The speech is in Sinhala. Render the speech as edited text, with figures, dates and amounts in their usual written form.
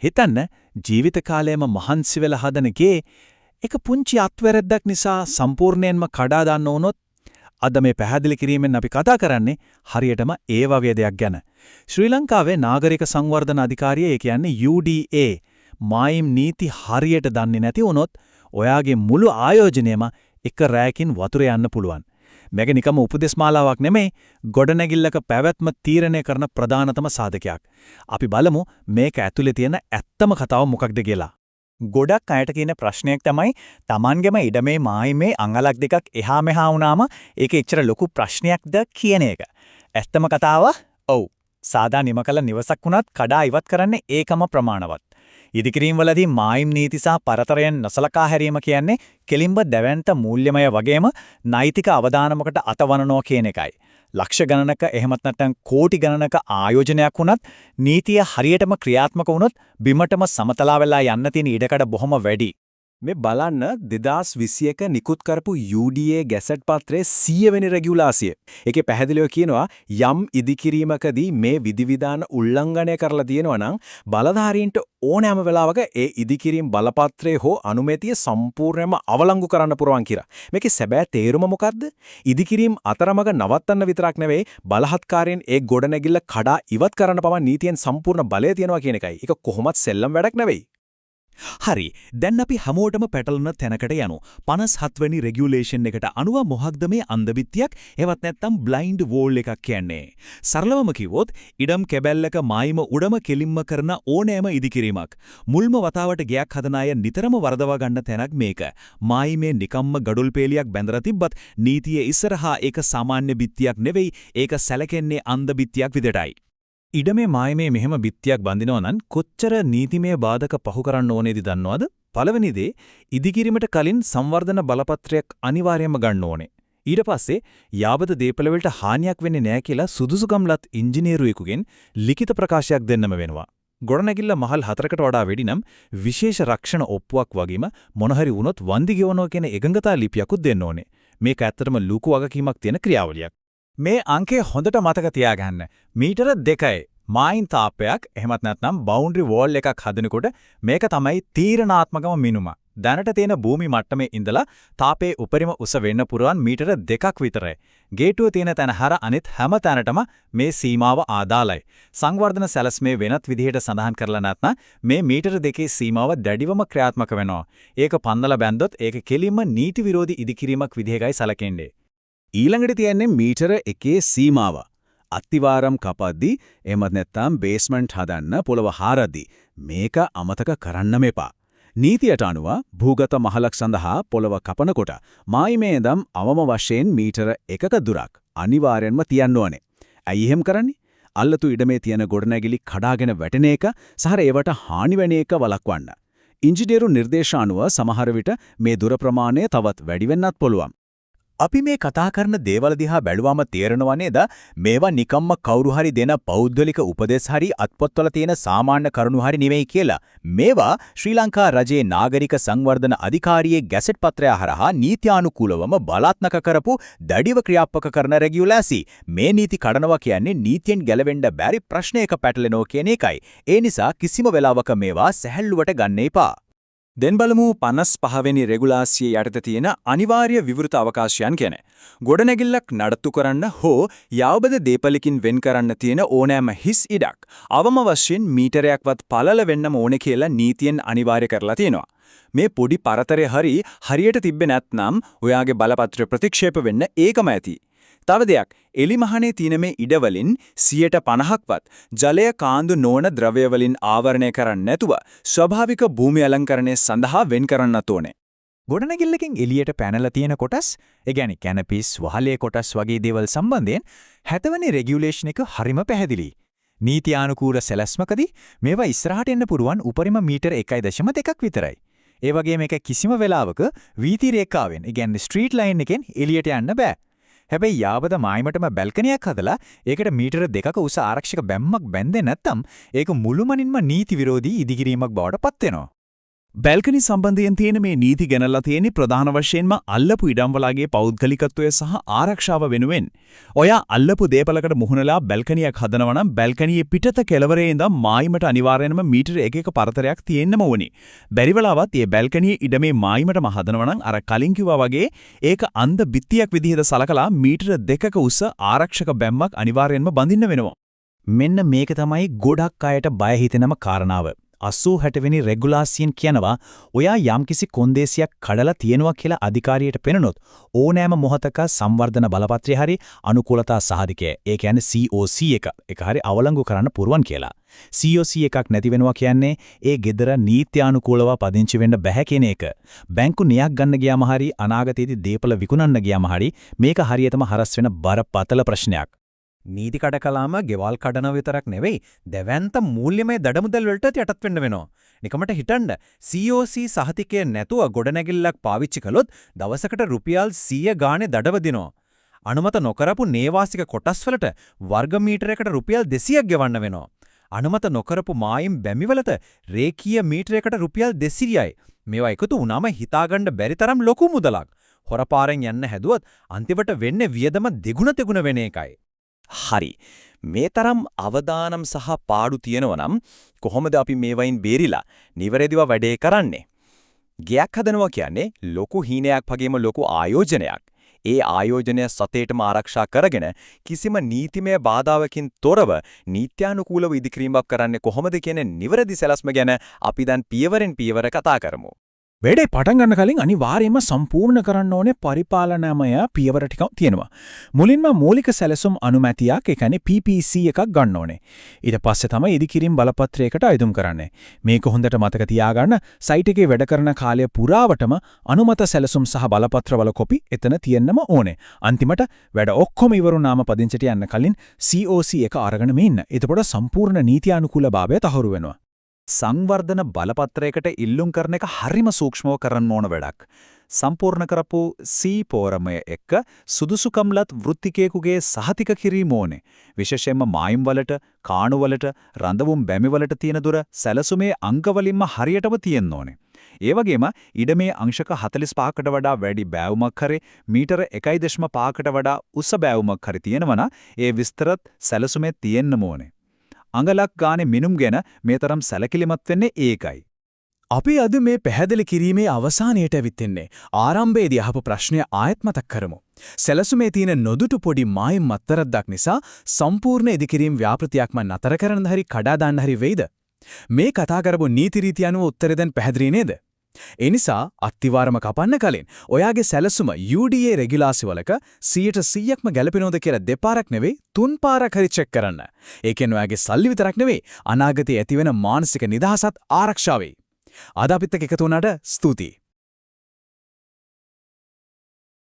හිතන්න, ජීවිත කාලයම මහන්සි වෙලා හදන ගේ එක පුංචි අත්වැරැද්දක් නිසා සම්පූර්ණයෙන්ම කඩා දාන්න වුණොත්. අද මේ පැහැදිලි කිරීමෙන් අපි කතා කරන්නේ හරියටම ඒ වගේ දෙයක් ගැන. ශ්‍රී ලංකාවේ නාගරික සංවර්ධන අධිකාරිය, ඒ කියන්නේ UDA මායිම් නීති හරියට දන්නේ නැති වුණොත් ඔයාගේ මුළු ආයෝජනයම එක රැයකින් වතුර යන්න පුළුවන්. මේක නිකම්ම උපදෙස් මාලාවක් නෙමෙයි, ගොඩනැගිල්ලක පැවැත්ම තීරණය කරන ප්‍රධානතම සාධකයක්. අපි බලමු මේක ඇතුලේ තියෙන ඇත්තම කතාව මොකක්ද කියලා. ගොඩක් අයට තියෙන ප්‍රශ්නයක් තමයි තමන්ගෙම ඉඩමේ මායිමේ අඟලක් දෙකක් එහා මෙහා වුණාම ඒක එච්චර ලොකු ප්‍රශ්නයක්ද කියන එක. ඇත්තම කතාව ඔව්. සාදා නිම කළ නිවසක් වුණත් කඩා ඉවත් කරන්නේ ඒකම ප්‍රමාණවත්. ඉදිකිරීම් වලදී මායිම් නීති සහ පරතරයන් නොසලකා හැරීම කියන්නේ කෙලින්ම දැවැන්ත මූල්‍යමය වගේම නෛතික අවදානමකට අතවනනවා කියන එකයි. ලක්ෂ ගණනක, එහෙමත් නැත්නම් කෝටි ගණනක ආයෝජනයක් වුණත් නීතිය හරියටම ක්‍රියාත්මක වුණොත් බිමටම සමතලා වෙලා යන්න තියෙන ඉඩකඩ බොහොම වැඩි. මේ බලන්න 2021 නිකුත් කරපු UDA ගැසට් පත්‍රයේ 100 වෙනි රෙගියුලාසිය. ඒකේ පැහැදිලිව කියනවා යම් ඉදිකිරීමකදී මේ විධිවිධාන උල්ලංඝනය කරලා තියෙනවා නම් බලධාරීන්ට ඕනෑම වෙලාවක ඒ ඉදිකිරීම් බලපත්‍රය හෝ අනුමැතිය සම්පූර්ණයෙන්ම අවලංගු කරන්න පුළුවන් කියලා. මේකේ සැබෑ තේරුම මොකද්ද? ඉදිකිරීම් අතරමඟ නවත්තන්න විතරක් නෙවෙයි, බලහත්කාරයෙන් ඒ ගොඩනැගිල්ල කඩා ඉවත් කරන්න පවා නීතියෙන් සම්පූර්ණ බලය තියෙනවා කියන එකයි. ඒක කොහොමත් සෙල්ලම් වැඩක් නෙවෙයි. හරි. දැන් අපි හැමෝටම පැටලෙන තැනකට යමු. 57 වෙනි රෙගියුලේෂන් එකට අනුව මොකක්ද මේ අන්ධ බිත්තියක්, එහෙවත් නැත්නම් බ්ලයින්ඩ් වෝල් එකක් කියන්නේ? සරලවම කිව්වොත් ඉඩම් කැබැල්ලක මායිම උඩම කෙලින්ම කරන ඕනෑම ඉදිකිරීමක්. මුල්ම වතාවට ගෙයක් හදන අය නිතරම වරදවා ගන්න තැනක් මේක. මායිමේ නිකම්ම ගඩොල් පේලියක් බැඳලා තිබ්බත් නීතිය ඉස්සරහා ඒක සාමාන්‍ය බිත්තියක් නෙවෙයි, ඒක සැලකෙන්නේ අන්ධ බිත්තියක් විදිහටයි. ඉඩමේ මායිමේ මෙහෙම බිත්තියක් බඳිනවා නම් කොච්චර නීතිමය බාධක පහු කරන්න ඕනේද දන්නවද? පළවෙනි දේ, ඉදිකිරීමට කලින් සංවර්ධන බලපත්‍රයක් අනිවාර්යයෙන්ම ගන්න ඕනේ. ඊට පස්සේ යාබද දේපළ වලට හානියක් වෙන්නේ නැහැ කියලා සුදුසුකම් ලත් ඉංජිනේරුවෙකුගෙන් ලිඛිත ප්‍රකාශයක් දෙන්නම වෙනවා. ගොඩනැගිල්ල මහල් 4කට වඩා වැඩි නම් විශේෂ රක්ෂණ ඔප්පුවක් වගේම මොන හරි වුණොත් වන්දි ගෙවනවා කියන එකඟතා ලිපියකුත් දෙන්න ඕනේ. මේක ඇත්තටම ලොකු වගකීමක් තියෙන ක්‍රියාවලියක්. මේ අංකය හොඳට මතක තියාගන්න. මීටර 2යි මායිම් තාප්පයක්, එහෙමත් නැත්නම් බවුන්ඩරි වෝල් එකක් හදනකොට මේක තමයි තීරණාත්මකම මිනුම. දැනට තියෙන භූමි මට්ටමේ ඉඳලා තාපයේ උපරිම උස වෙන්න පුරුවන් මීටර 2ක් විතරයි. ගේට්ටුව තියෙන තැන හැර අනිත් හැම තැනටම මේ සීමාව ආදාළයි. සංවර්ධන සැලැස්මේ වෙනත් විදිහට සඳහන් කරලා නැත්නම් මේ මීටර 2 සීමාව දැඩිවම ක්‍රියාත්මක වෙනවා. ඒක පන්නලා බැන්දොත් ඒක කෙලින්ම නීති විරෝධී ඉදිකිරීමක් විදිහටයි සැලකෙන්නේ. ඊළඟට තියෙන්නේ මීටර 1 සීමාව. අත්තිවාරම් කපද්දි, එහෙමත් නැත්නම් බේස්මන්ට් හදන්න පොළව හාරද්දි මේක අමතක කරන්නම එපා. නීතියට අනුව භූගත මහලක් සඳහා පොළව කපනකොට මායිමේ ඉඳන් අවම වශයෙන් මීටර 1ක දුරක් අනිවාර්යෙන්ම තියන්න ඕනේ. ඇයි එහෙම කරන්නේ? අල්ලතු ඉඩමේ තියෙන ගොඩනැගිලි කඩාගෙන වැටෙන එක සහ ඒවට හානි වෙන එක වළක්වන්න. ඉංජිනේරු නිර්දේශ අනුව සමහර විට මේ දුර ප්‍රමාණය තවත් වැඩි වෙන්නත් පුළුවන්. අපි මේ කතා කරන දේවල් දිහා බැලුවම තේරෙනවා නේද, මේවා නිකම්ම කවුරු හරි දෙන පෞද්ගලික උපදෙස් හරි අත්පොත්වල තියෙන සාමාන්‍ය කරුණු හරි නෙවෙයි කියලා. මේවා ශ්‍රී ලංකා රජයේ නාගරික සංවර්ධන අධිකාරියේ ගැසට් පත්‍රය හරහා නීත්‍යානුකූලවම බලාත්මක කරපු, දැඩිව ක්‍රියාත්මක කරන රෙගියුලාසි. මේ නීති කඩනවා කියන්නේ නීතියෙන් ගැලවෙන්න බැරි ප්‍රශ්නයක පැටලෙනවා කියන එකයි. ඒ නිසා කිසිම වෙලාවක මේවා සැහැල්ලුවට ගන්න එපා. දැන් බලමු 55 වෙනි රෙගුලාසිය යටතේ තියෙන අනිවාර්ය විවෘත අවකාශයන් ගැන. ගොඩනැගිල්ලක් නඩත්තු කරන්න හෝ යාබද දේපලකින් වෙන් කරන්න තියෙන ඕනෑම හිස් ඉඩක් අවම වශයෙන් මීටරයක්වත් පළල වෙන්නම ඕනේ කියලා නීතියෙන් අනිවාර්ය කරලා තියෙනවා. මේ පොඩි පරතරය හරි හරියට තිබ්බේ නැත්නම් ඔයාගේ බලපත්‍ර ප්‍රතික්ෂේප වෙන්න ඒකම ඇති. තව දෙයක්, එලිමහනේ තියෙන මේ ඉඩවලින් 50%ක්වත් ජලය කාන්දු නොවන ද්‍රව්‍ය වලින් ආවරණය කරන්නේ නැතුව ස්වභාවික භූමි අලංකරණය සඳහා වෙන් කරන්නත් ඕනේ. ගොඩනැගිල්ලකින් එළියට පැනලා තියෙන කොටස්, ඒ කියන්නේ කැනපිස්, වහලේ කොටස් වගේ දේවල් සම්බන්ධයෙන් 60 වෙනි රෙගියුලේෂන් එක හරිම පැහැදිලි. නීතියානුකූල සැලැස්මකදී මේවා ඉස්සරහට එන්න පුරුවන් උපරිම මීටර 1.2ක් විතරයි. ඒ වගේම මේක කිසිම වෙලාවක වීථි රේඛාවෙන්, ඒ කියන්නේ ස්ට්‍රීට් ලයින් එකෙන් එළියට යන්න බෑ. හැබැයි යාබද මායිමටම බැල්කනියක් හදලා ඒකට මීටර 2ක උස ආරක්ෂක බැම්මක් බැන්දේ නැත්තම් ඒක මුළුමනින්ම නීති විරෝධී ඉදිකිරීමක් බවට පත් වෙනවා. බැල්කනි සම්බන්ධයෙන් තියෙන මේ නීති ගෙනල්ලා තියෙන්නේ ප්‍රධාන වශයෙන්ම අල්ලපු ඉඩම් වලගේ පෞද්ගලිකත්වය සහ ආරක්ෂාව වෙනුවෙන්. ඔයා අල්ලපු දේපලකට මුහුණලා බැල්කනියක් හදනවා නම් බැල්කනියේ පිටත කෙළවරේ ඉඳන් මායිමට අනිවාර්යෙන්ම මීටර එකක පරතරයක් තියෙන්නම ඕනි. බැරි වෙලාවත් මේ බැල්කනියේ ඉඩමේ මායිමටම හදනවා නම් අර කලින් කිව්වා වගේ ඒක අන්ධ බිත්තියක් විදිහට සලකලා මීටර දෙකක උස ආරක්ෂක බැම්මක් අනිවාර්යෙන්ම බඳින්න වෙනවා. මෙන්න මේක තමයි ගොඩක් අයට බය හිතෙනම කාරණාව. 80 60 වෙනි රෙගුලාසියෙන් කියනවා ඔයා යම්කිසි කොන්දේසියක් කඩලා තියෙනවා කියලා අධිකාරියට පෙනුනොත් ඕනෑම මොහතක සංවර්ධන බලපත්‍රය හරි අනුකූලතා සහතිකය, ඒ කියන්නේ COC එක හරි අවලංගු කරන්න පුරුවන් කියලා. COC එකක් නැති වෙනවා කියන්නේ ඒ ගෙදර නීත්‍යානුකූලව පදිංචි වෙන්න බැහැ කියන එක. බැංකු ණයක් ගන්න ගියාම හරි අනාගතයේදී දේපල විකුණන්න ගියාම හරි මේක හරියටම හරස් වෙන බරපතල ප්‍රශ්නයක්. නීති කඩ කළාම ගෙවල් කඩන විතරක් නෙවෙයි, දැවැන්ත මූල්‍යමය දඩමුදල් වලටත් යටත් වෙන්න වෙනවා. නිකමට හිතන්න, COC සහතිකය නැතුව ගොඩනැගිල්ලක් පාවිච්චි කළොත් දවසකට රුපියල් 100 ගානේ දඩවදිනවා. අනුමත නොකරපු නේවාසික කොටස් වලට වර්ග මීටරයකට රුපියල් 200ක් ගෙවන්න වෙනවා. අනුමත නොකරපු මායිම් බැමිවලට රේඛීය මීටරයකට රුපියල් 200යි. මේවා එකතු වුණාම හිතාගන්න බැරි තරම් ලොකු මුදලක්. හොරපාරෙන් යන්න හැදුවත් අන්තිමට වෙන්නේ වියදම දෙගුණ තෙගුණ වෙන එකයි. හරි. මේ තරම් අවදානම් සහ පාඩු තියෙනවා නම් කොහොමද අපි මේවයින් බේරිලා නිවැරදිව වැඩේ කරන්නේ? ගෙයක් හදනවා කියන්නේ ලොකු හීනයක් වගේම ලොකු ආයෝජනයක්. ඒ ආයෝජනය සතේටම ආරක්ෂා කරගෙන කිසිම නීතිමය බාධාවකින් තොරව නීත්‍යානුකූලව ඉදිකිරීමක් කරන්නේ කොහොමද කියන නිවැරදි සැලැස්ම ගැන අපි දැන් පියවරෙන් පියවර කතා කරමු. වැඩේ පටන් ගන්න කලින් අනිවාර්යයෙන්ම සම්පූර්ණ කරන්න ඕනේ පරිපාලනමය පියවර ටිකක් තියෙනවා. මුලින්ම මූලික සැලසුම් අනුමැතියක්, ඒ කියන්නේ PPC එකක් ගන්න ඕනේ. ඊට පස්සේ තමයි ඉදිකිරීම් බලපත්‍රයකට අයදුම් කරන්නේ. මේක හොඳට මතක තියාගන්න, සයිට් එකේ වැඩ කරන කාලය පුරාවටම අනුමත සැලසුම් සහ බලපත්‍රවල කොපි එතන තියෙන්නම ඕනේ. අන්තිමට වැඩ ඔක්කොම ඉවර වුණාම පදිංචිට යන්න කලින් COC එක අරගෙන ඉන්න. එතකොට සම්පූර්ණ නීත්‍යානුකූලභාවය තහවුරු වෙනවා. සංවර්ධන බලපත්‍රයකට ඉල්ලුම් කරන එක හරිම සූක්ෂමව කරන්න ඕන වැඩක්. සම්පූර්ණ කරපු C පෝරමය එක්ක සුදුසුකම් ලත් වෘත්තිකයෙකුගේ සහතික කිරීම ඕනේ. විශේෂයෙන්ම මායිම් වලට, කාණු වලට, රඳවුම් බැමි වලට තියෙන දුර සැලසුමේ අංක වලින්ම හරියටම තියෙන්න ඕනේ. ඒ වගේම ඉඩමේ අංශක 45කට වඩා වැඩි බෑවුමක් හරි මීටර 1.5කට වඩා උස බෑවුමක් හරි තියෙනවා නම් ඒ විස්තරත් සැලසුමේ තියෙන්නම ඕනේ. අඟලක් ගානේ මිනුම් ගැන මේ තරම් සැලකිලිමත් වෙන්නේ ඒකයි. අපි අද මේ පැහැදිලි කිරීමේ අවසානයට ඇවිත් ඉන්නේ. ආරම්භයේදී අහපු ප්‍රශ්නය ආයෙත් මතක් කරමු. සැලසුමේ තියෙන නොදුටු පොඩි මායිම් අත්තරද්දක් නිසා සම්පූර්ණ ඉදිකිරීම් ව්‍යාපෘතියක්ම නතර කරන්න හරි කඩා දාන්න හරි වෙයිද? මේ කතා කරපු නීති රීති අනුව උත්තරේ දැන් පැහැදිලි නේද? ඒ නිසා අත්තිවාරම කපන්න කලින් ඔයාගේ සැලසුම UDA රෙගියුලාසි වලක 100%ක්ම ගැලපෙනවද කියලා දෙපාරක් නෙවෙයි තුන් පාරක් හරි චෙක් කරන්න. ඒ කියන්නේ ඔයාගේ සල්ලි විතරක් නෙවෙයි, අනාගතයේ ඇතිවෙන මානසික නිදහසත් ආරක්ෂා වෙයි. අද අපිත් එක්ක එකතු වුණාට ස්තුතියි.